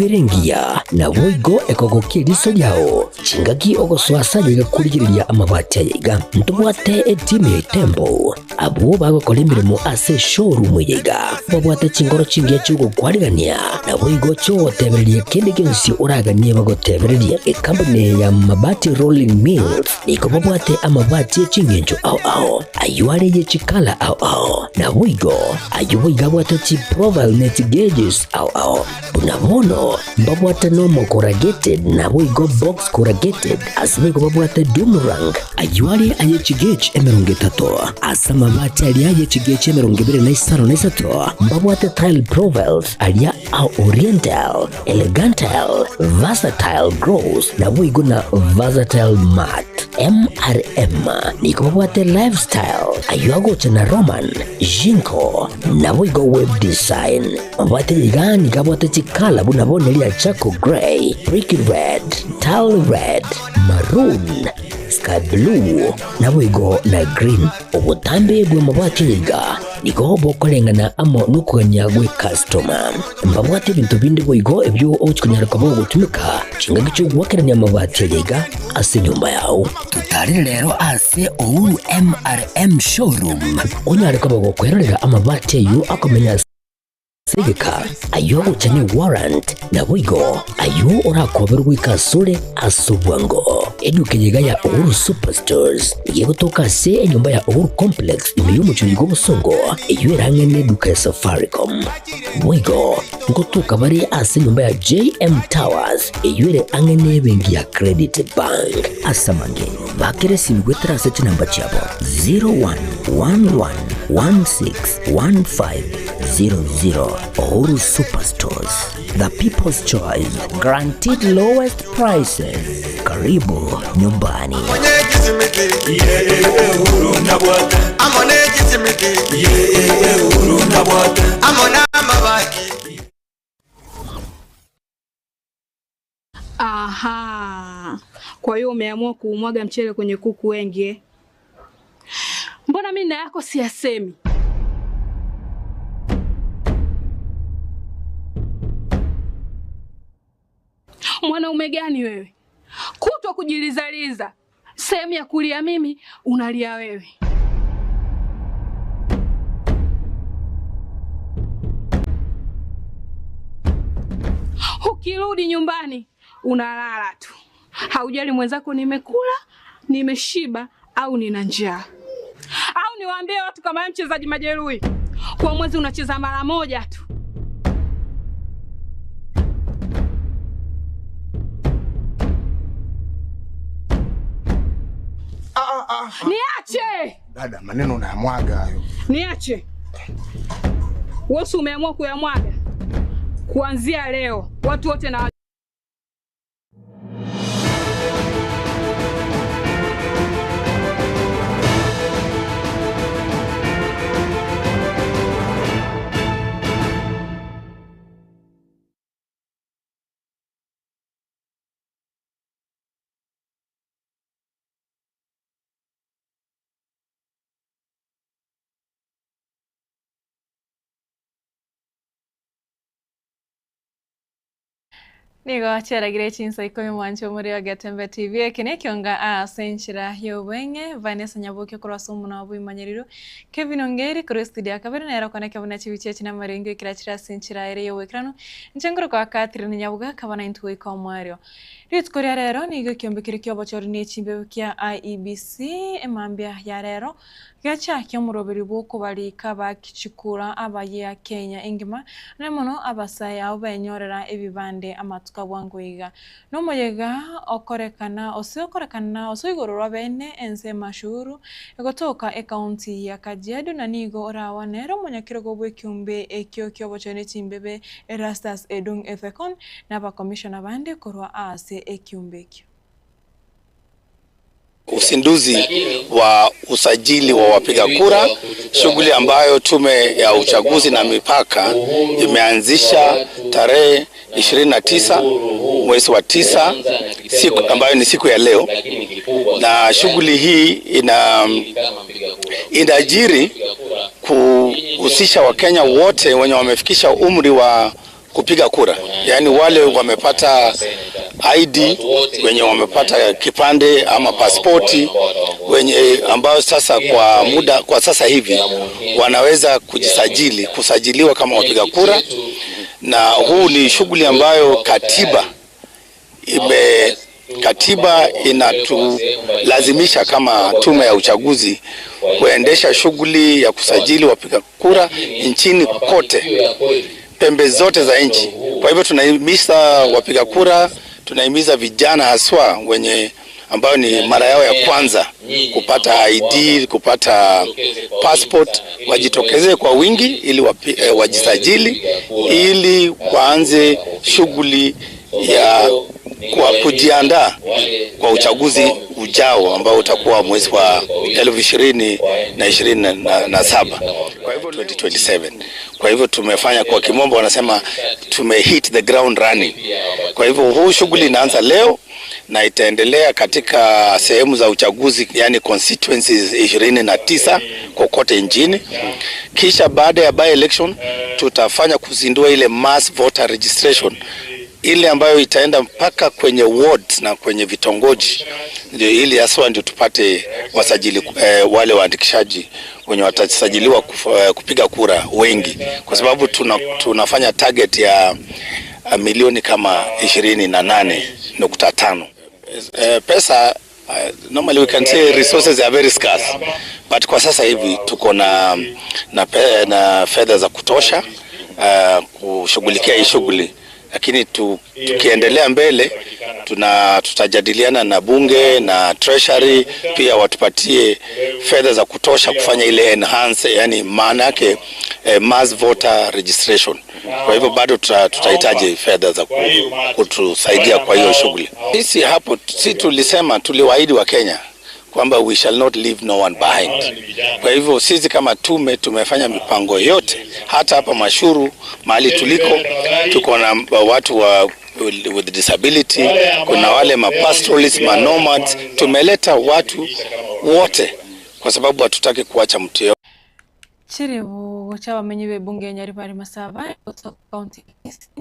Eyio ere engiya, naboigo ekogokia eriso riao, chingaki ogosoa ase aye iga korigereria amabati aye iga. Ntobwate etimu ya Itembo, abwo bagokora emeremo ase eshowroom eye iga, babwate chingoro chingiya chi'ogokwarigania, naboigo chi'ogotebereria kende gionsi oraganie bagotebererie. Ekampuni ya Mabati Rolling Mills nigo babwate amabati e ching'encho ao ao, ayio are ye chikala ao ao, naboigo ayio boigo abwate chiprofile ne chigeges ao ao. Buna bono mbabwate nomo corrugated naboigo box corrugated, ase boigo babwate doom rank, ayio are aye chigauge emerongo etato, ase amabati aria aye chigauge emerongo ebere na isano na isato, mbabwate tile profiles aria a oriental, elegantile, versatile gloss, naboigo na versatile matte. MRM nigo babwate lifestyle, ayio agocha na Roman, Jinko, naboigo web design. Mabwate iga nigo abwate chikala buna bono eria charcoal grey, brick red, tile red, maroon, sky blue, naboigo na green. Obotambe bw'amabati aya iga nigo bokoreng'ana amo nokogania gw'ekastoma. Mbabwate ebinto binde boigo ebio ogochia konyara koba ogotumeka chingaki chi'ogoakerania amabati aya iga ase enyomba yao. Totarire rero ase Uhuru MRM Showroom onyare koba gokwerorera amabati ayio akomenya ase egeka, ayio agocha ne warrant, naboigo ayio orakoberwe goika asore ase obwango. Eduka eye iga ya Uhuru Superstores nigo egotoka ase enyomba ya Uhuru Complex ime y'omochie oyo bw'Obosongo, eyio ere ang'e neduka ya Safaricom. Boigo ngotoka bare ase enyomba ya JM Towers eyio ere ang'e nebenki ya Credit Bank. Ase amange, bakera esimi goetera ase chinamba chiabo 0111161500. Uhuru Superstores, the people's choice, guaranteed lowest prices. Karibu nyumbani. Aha. Kwa hiyo umeamua kuumwaga mchele kwenye kuku wengi eh? Mbona mimi na yako siyasemi? Mwanaume gani wewe? Kutwa kujilizaliza. Sehemu ya kulia mimi unalia wewe. Ukirudi nyumbani unalala tu, haujali mwenzako nimekula, nimeshiba au nina njaa. Au niwaambie watu kama wewe mchezaji majeruhi, kwa mwezi unacheza mara moja tu. Niache! Dada, maneno unayamwaga hayo. Niache. Wewe umeamua kuyamwaga. Kuanzia leo watu wote na Nigo chiaragire chinsa ikomi mwancho muri wa Getembe TV eke nekyonga ase enchera y'obweng'e Vanessa Nyaboke korwa ase omuna wa bwimanyeriro Kevin Ongeri korwa studio ya kabere nero koneke buna chibichi echi namarengo ekera chire ase enchera ere y'obwekeranu inche ngoro kwa Catherine Nyabuga kabana intwe iko omwario rituko ria rero nigo ekiombe kere kia obochori na echimbe kia IEBC emambia ya rero gacha omoroberi bw'okobarika bakichikura abaye Kenya engima na mono abasae abo benyorera ebibande amatuka bwango iga nomoyega okorekana ose okorekana ose igoro rwa bene ense mashuru egotoka ekaunti ya Kajiado na nigo orawa nero omonyakerogo bw'ekiombe ekio kiobochori na echimbebe Erastus Edung Ethekon na abakomishona bande korwa ase ekiombe ekio. Uzinduzi wa usajili wa wapiga kura, shughuli ambayo Tume ya Uchaguzi na Mipaka imeanzisha tarehe 29 mwezi wa 9, siku ambayo ni siku ya leo. Na shughuli hii inaajiri kuhusisha Wakenya wote wenye wamefikisha umri wa kupiga kura, yaani wale wamepata ID, wenye wamepata kipande ama pasipoti, wenye ambao sasa kwa muda kwa sasa hivi wanaweza kujisajili, kusajiliwa kama wapiga kura. Na huu ni shughuli ambayo katiba inatulazimisha kama tume ya uchaguzi kuendesha shughuli ya kusajili wapiga kura nchini kote, pembe zote za nchi. Kwa hivyo tunahimiza wapiga kura, tunahimiza vijana haswa wenye ambayo ni mara yao ya kwanza kupata ID, kupata passport, wajitokeze kwa wingi ili wajisajili ili waanze shughuli ya kwa kujiandaa kwa uchaguzi ujao ambao utakuwa mwezi wa 2027. Kwa hivyo 2027. Kwa hivyo tumefanya, kwa kimombo wanasema tume hit the ground running. Kwa hivyo huu shughuli inaanza leo na itaendelea katika sehemu za uchaguzi, yani constituencies 29 kokote nchini. Kisha baada ya by election tutafanya kuzindua ile mass voter registration, ile ambayo itaenda mpaka kwenye wards na kwenye vitongoji, ndio ili haswa ndio tupate wasajili wale waandikishaji wenye watasajiliwa kupiga kura wengi, kwa sababu tunafanya target ya milioni kama 28.5. Pesa normally we can say resources are very scarce, but kwa sasa hivi tuko na fedha za kutosha kushughulikia hii shughuli. Lakini tukiendelea mbele tutajadiliana na bunge na treasury pia watupatie fedha za kutosha kufanya ile enhance, yani maana yake mass voter registration. Kwa hivyo bado tutahitaji fedha za kutusaidia kwa hiyo shughuli. Sisi hapo si tulisema, tuliwaahidi wa Kenya kwamba we shall not leave no one behind. Kwa hivyo sisi kama tume tumefanya mipango yote, hata hapa Mashuru mahali tuliko tuko na watu wa with disability, kuna wale mapastoralists, manomads, tumeleta watu wote kwa sababu hatutaki kuacha mtu yeyote. Chiribu chabamenyi bebunge Nyaribari Masaba county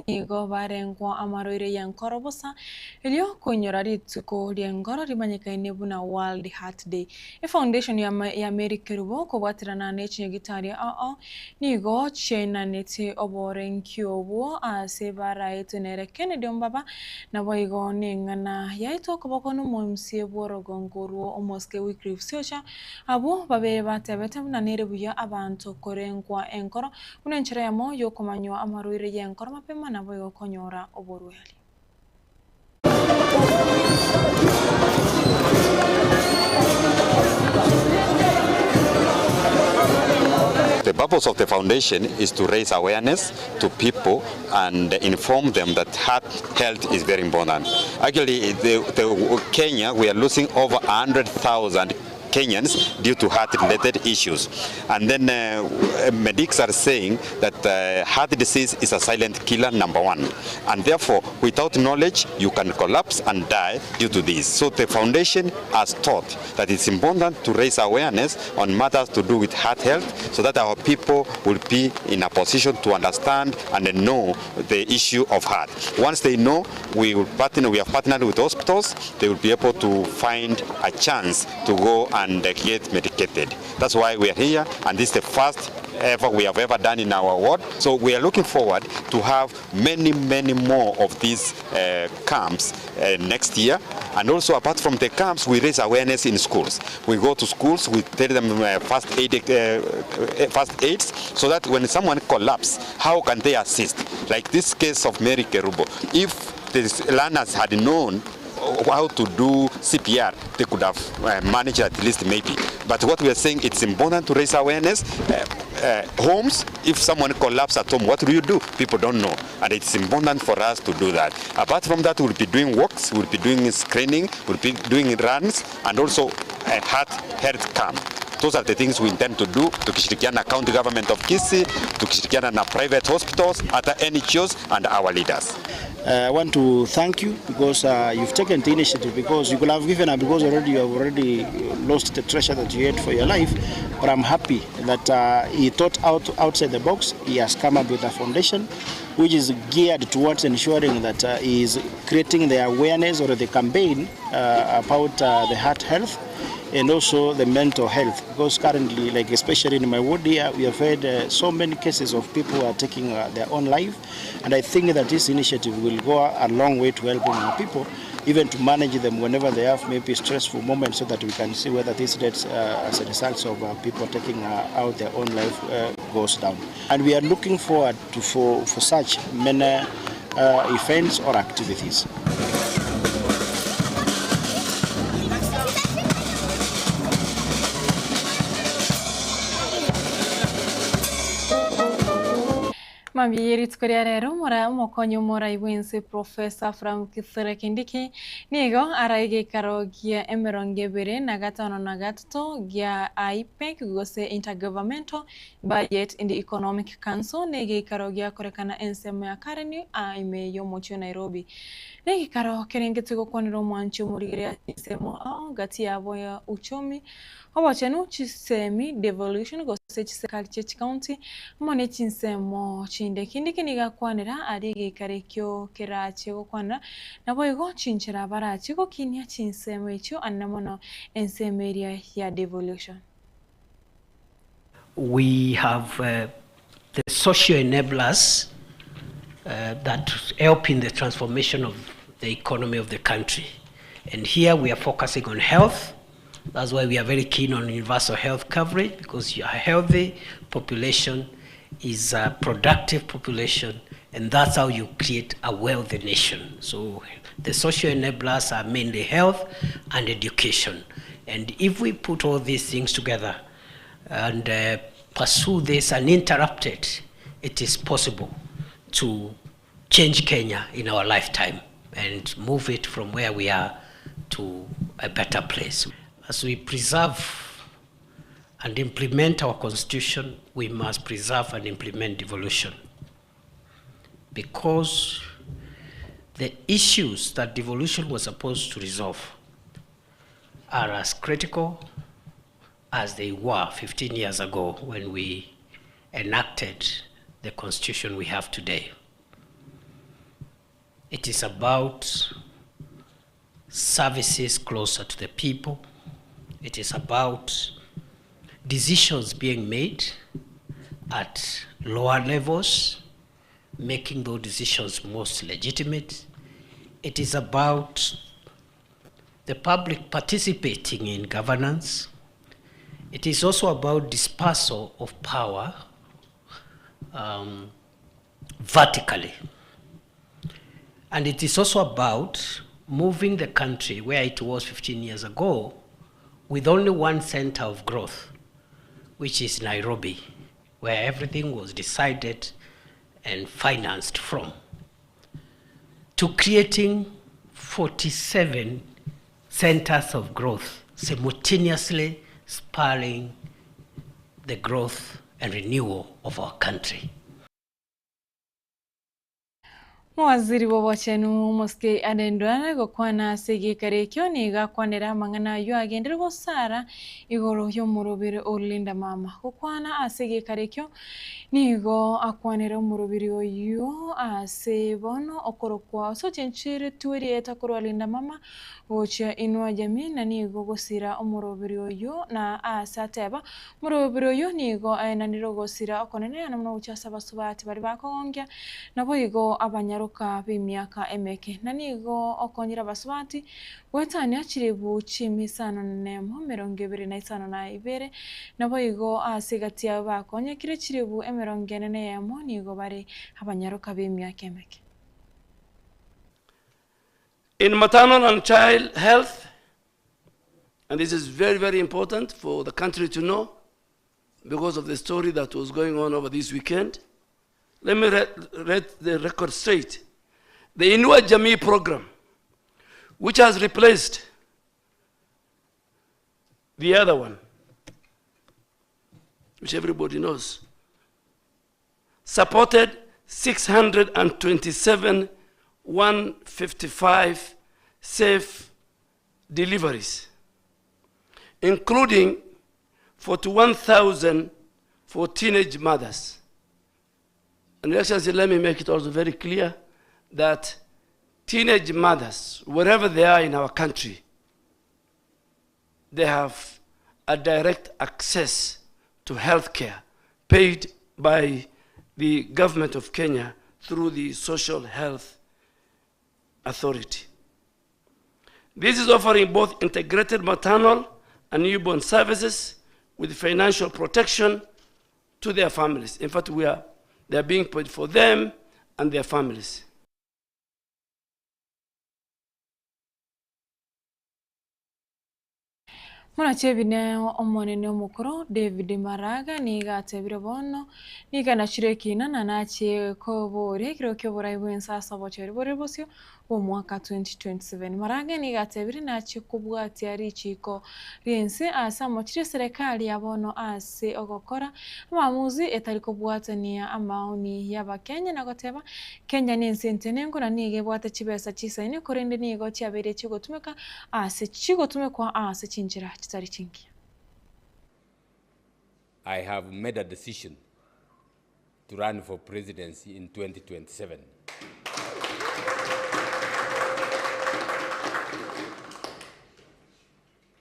nigo barengwa amaroire ya nkoro bosa elio kunyora rituko ria nkoro rimanyikaine buna World Heart Day. E foundation ya Mary Kerubo kobwatirana ne chinyagitari ao nigo chenanete oborenkio obwo ase baraetwe nere Kennedy Ombaba nabo igo neng'ana yaitwa okoboko n'omomsie bw'orogongo rwo omoske Wycliffe Siocha abo babere batebete buna nere buya abantu korengwa enkoro buna enchera yamo yokomanywa amarwaire ya enkoro mapema nabo igokonyora oborweri. The purpose of the foundation is to raise awareness to people and inform them that heart health is very important. Actually, the Kenya, we are losing over 100,000 Kenyans due to heart-related issues. And then medics are saying that heart disease is a silent killer, number one. And therefore, without knowledge, you can collapse and die due to this. So the foundation has taught that it's important to raise awareness on matters to do with heart health so that our people will be in a position to understand and know the issue of heart. Once they know, we have partnered with hospitals, they will be able to find a chance to go and get medicated. That's why we are here, and this is the first ever we have ever done in our ward. So we are looking forward to have many, many more of these camps next year. And also, apart from the camps, we raise awareness in schools. We go to schools, we tell them first aids, so that when someone collapses, how can they assist? Like this case of Mary Kerubo. If the learners had known how to do CPR, they could have managed at least maybe. But what we are saying, it's important to raise awareness. Homes, if someone collapses at home, what do you do? People don't know. And it's important for us to do that. Apart from that, we'll be doing walks, we'll be doing screening, we'll be doing runs, and also a heart health camp. Those are the things we intend to do, tukishirikiana na county government of Kisii, tukishirikiana na private hospitals, other NGOs, and our leaders. I want to thank you because you've taken the initiative, because you could have given up because already you have already lost the treasure that you had for your life. But I'm happy that he thought outside the box. He has come up with a foundation which is geared towards ensuring that is creating the awareness or the campaign about the heart health and also the mental health, because currently, like especially in my ward here, we have had so many cases of people who are taking their own life, and I think that this initiative will go a long way to helping our people, even to manage them whenever they have maybe stressful moments, so that we can see whether these rates as a result of people taking out their own life goes down. And we are looking forward to for such many events or activities. Mambiyeri tukoria rero mora omokonyi omorai bwense Professor Frank Kithure Kindiki nigo araigikaro gia emirongo ebere na gatano na gatato gia IPEC gose Intergovernmental Budget and Economic Council negikaro gia korekana ensemo ya Karen aime yomochi Nairobi negikaro kerengete gokwanira omwanchi omorigere ensemo gati yabo ya uchumi obochenu chisemi devolution gose chisekali che county mone chinsemo chinde Kindiki nigakwanira ari gikarekyo kerache gokwanira nabo igo chinchera barachi gokinia chinsemo echo anamono ensemo area ya devolution. We have the social enablers that help in the transformation of the economy of the country, and here we are focusing on health. That's why we are very keen on universal health coverage, because a healthy population is a productive population, and that's how you create a wealthy nation. So the social enablers are mainly health and education. And if we put all these things together and pursue this uninterrupted, it is possible to change Kenya in our lifetime and move it from where we are to a better place. As we preserve and implement our constitution, we must preserve and implement devolution, because the issues that devolution was supposed to resolve are as critical as they were 15 years ago when we enacted the constitution we have today. It is about services closer to the people. It is about decisions being made at lower levels, making those decisions most legitimate. It is about the public participating in governance. It is also about dispersal of power vertically. And it is also about moving the country where it was 15 years ago with only one center of growth, which is Nairobi, where everything was decided and financed from, to creating 47 centers of growth, simultaneously spurring the growth and renewal of our country. Mwaziri wobochenu Moske adendwana gokwana segikarekyo niga kwanera mang'ana yo agendere gosara igoro y'omorobere olinda mama gokwana asegikarekyo nigo akwanera omorobere oyo ase bono okorokwa osochenchire twerieta korwa linda mama gochia inwa jamii na nigo gosira omorobere oyo na asateba morobere oyo nigo aenaniro gosira okonene na muno gochia sabasubati bari bakogongia nabo igo abanyaro b'emyaka emeke na nigo okonyera basubati gwetania chiribu chimisano nemo 25 nabo igo asigati bakonyekire chiribu 41 nigo bari abanyaruka b'emyaka emeke. In maternal and child health, and this is very, very important for the country to know because of the story that was going on over this weekend. Let me read the record straight. The Inua Jamii program, which has replaced the other one, which everybody knows, supported 627,155 safe deliveries, including 41,000 for teenage mothers. And Your Excellency, let me make it also very clear that teenage mothers, wherever they are in our country, they have a direct access to health care paid by the government of Kenya through the Social Health Authority. This is offering both integrated maternal and newborn services with financial protection to their families. In fact, they are being paid for them and their families. Mwana omonene omukuru David Maraga niga atebire bono niga nachire na nache kobore kiro kyoborai bwensasa bocheri bore bosio omwaka 2027. Maraga niga atebire nache kubwatia richiko riense asa mochire serikali ya bono ase ogokora amamuzi etari kobwatania amaoni y'abakenya na goteba Kenya ni ensente na nige bwate chibesa chisaine korende nigo chiabere chigotumeka ase chigotumekwa ase chinjira. I have made a decision to run for presidency in 2027.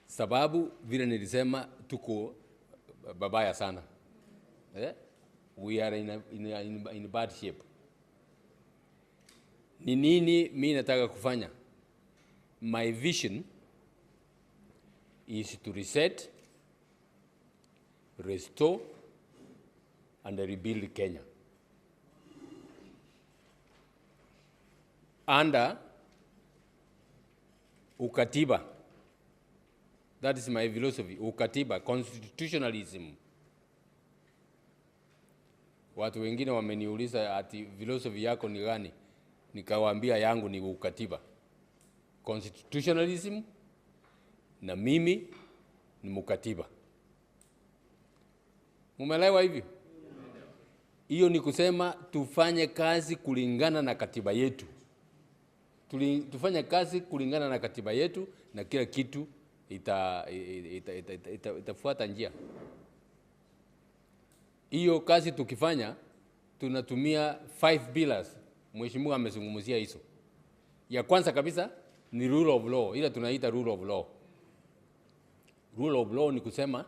Sababu vile nilisema tuko babaya sana. We are in bad shape. Ni nini mimi nataka kufanya? My vision is to reset, restore, and rebuild Kenya under Ukatiba. That is my philosophy, Ukatiba, constitutionalism. Watu wengine wameniuliza ati philosophy yako ni gani? Nikawaambia yangu ni Ukatiba, constitutionalism, na mimi ni mukatiba. Mumelewa hivyo? Hiyo ni kusema tufanye kazi kulingana na katiba yetu. Tufanye kazi kulingana na katiba yetu na kila kitu itafuata njia. Hiyo kazi tukifanya tunatumia 5 pillars. Mheshimiwa amezungumzia hizo. Ya kwanza kabisa ni rule of law, ila tunaita rule of law. Rule of law ni kusema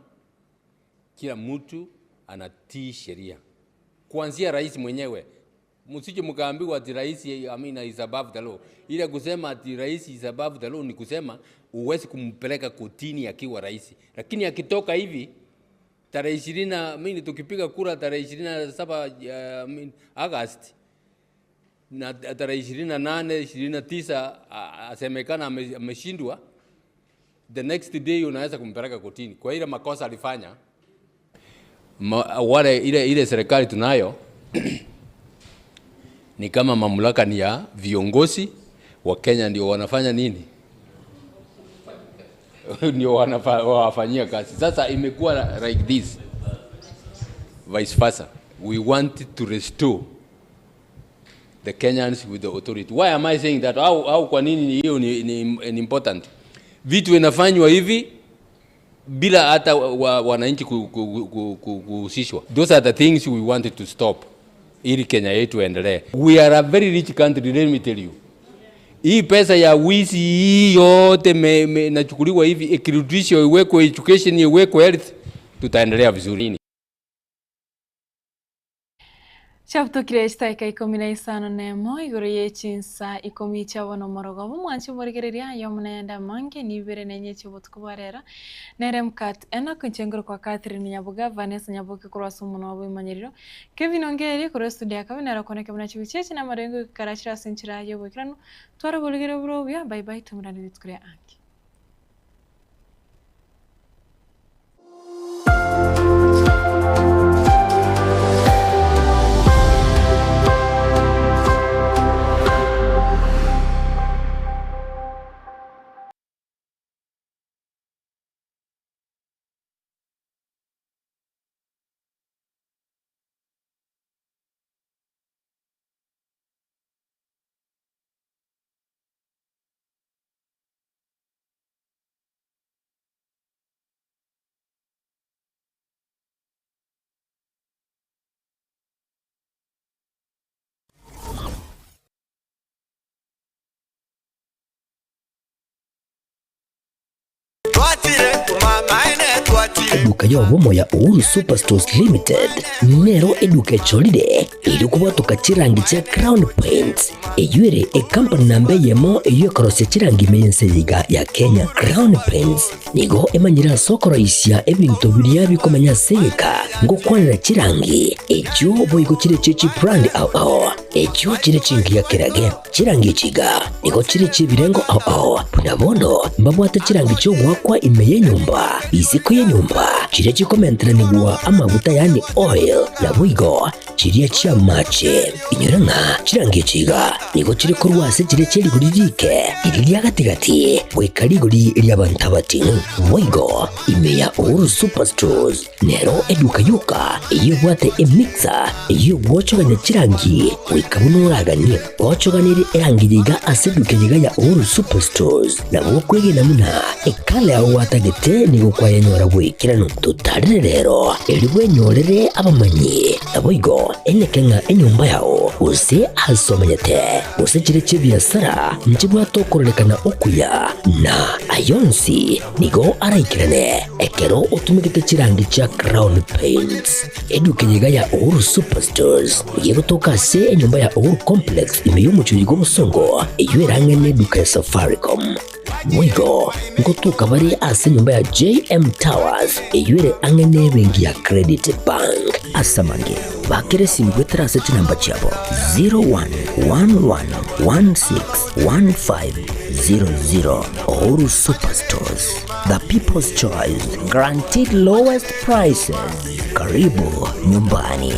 kila mtu anatii sheria. Kuanzia rais mwenyewe. Msije mkaambiwa ati rais is above the law. Ila kusema ati rais is above the law ni kusema uwezi kumpeleka kotini akiwa rais. Lakini akitoka hivi tarehe 20 tukipiga kura tarehe 27 August na tarehe 28 29 asemekana ameshindwa, the next day unaweza kumpeleka kotini kwa ile makosa alifanya. Wale ile serikali tunayo ni kama mamlaka ni ya viongozi wa Kenya, ndio wanafanya nini? Ndio wanafanyia kazi. Sasa imekuwa like this, vice versa. We want to restore the Kenyans with the authority. Why am I saying that? Au kwa nini hiyo ni important? Vitu inafanywa hivi bila hata wananchi kuhusishwa. Those are the things we wanted to stop ili Kenya yetu endelee. We are a very rich country, let me tell you. Hii pesa ya wizi hii yote nachukuliwa hivi, ikirudishwa iwekwe education, iwekwe health, tutaendelea vizuri. Chaptukire chitaika 15 igoro ye chinsa 10 chabona morogobo mwanchi morigereria yo munaenda mange nibere nenye chibotuko barera nere mkat ena kunchengero kwa Catherine Nyabuga Vanessa Nyabuke kurwa sumu wabo imanyiriro Kevin Ongeri kurwa studio akabinara koneke muna chibichechi na marengo karachira sinchira yo bwekirano twara boligere burobya bye bye tumurane bitkure anki. Eduka yobomo ya Uhuru Superstores Limited nero eduka echolile iri kubwatuka chirangi cha Crown Paints eyuere ekampani namba yemo eyekorosia chirangi meyenseyiga ya Kenya. Crown Paints nigo emanyira sokoroisia ebintu biria bikomanya seyeka ngokwanira chirangi echo boigo chire chichi brand ao ao echo chire chingi ya kerage chirangi chiga nigo chire chibirengo ao ao punabono mbabwate chirangi chogwakwa ime yenyumba isiko yenyumba chire chikomenteranigwa amaguta yani oil na bwigo chiria chia mache inyoranga chirangi chiga nigo chiri korwase chire chiriguri rike iri gatigati goika rigori ry'abantu abatinu bwigo ime ya Uhuru Superstores nero eduka yuka iyo bwate emixa iyo gwochoganya chirangi goika buno oraganie gwochoganire erangi yiga ase eduka yiga ya Uhuru Superstores nabo kwegena muna ekale aho watagete nigo kwayenyora bwikirano tutarire rero eri bwenyorere abamanyi naboigo enekenga enyumba yao use asomenyete use chire chibiasara nchibwatokorelekana okuya na ayonsi nigo araikirane ekero otumigete chirangi cha Crown Paints eduka yiga ya Uhuru Superstores yegotoka se enyumba ya Uhuru Complex imeyumuchuji gobusongo eyo eduka ya Safaricom mwigo ngotuka bari ase nyumba ya JM Towers eyuere angene bengi ya Credit Bank asamange bakere simgwetra ase chinamba chabo 0111161500. Uhuru Superstores, the people's choice, guaranteed lowest prices. Karibu nyumbani.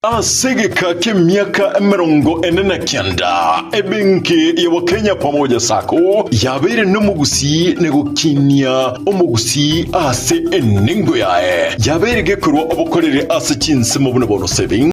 Asegeka kemyaka 49 ebenki ya Wakenya pamoja sako yabere n'omugusi negukinia omugusi ase enengo yae yabere gekorwa obukorere ase chinse mu buno bono saving.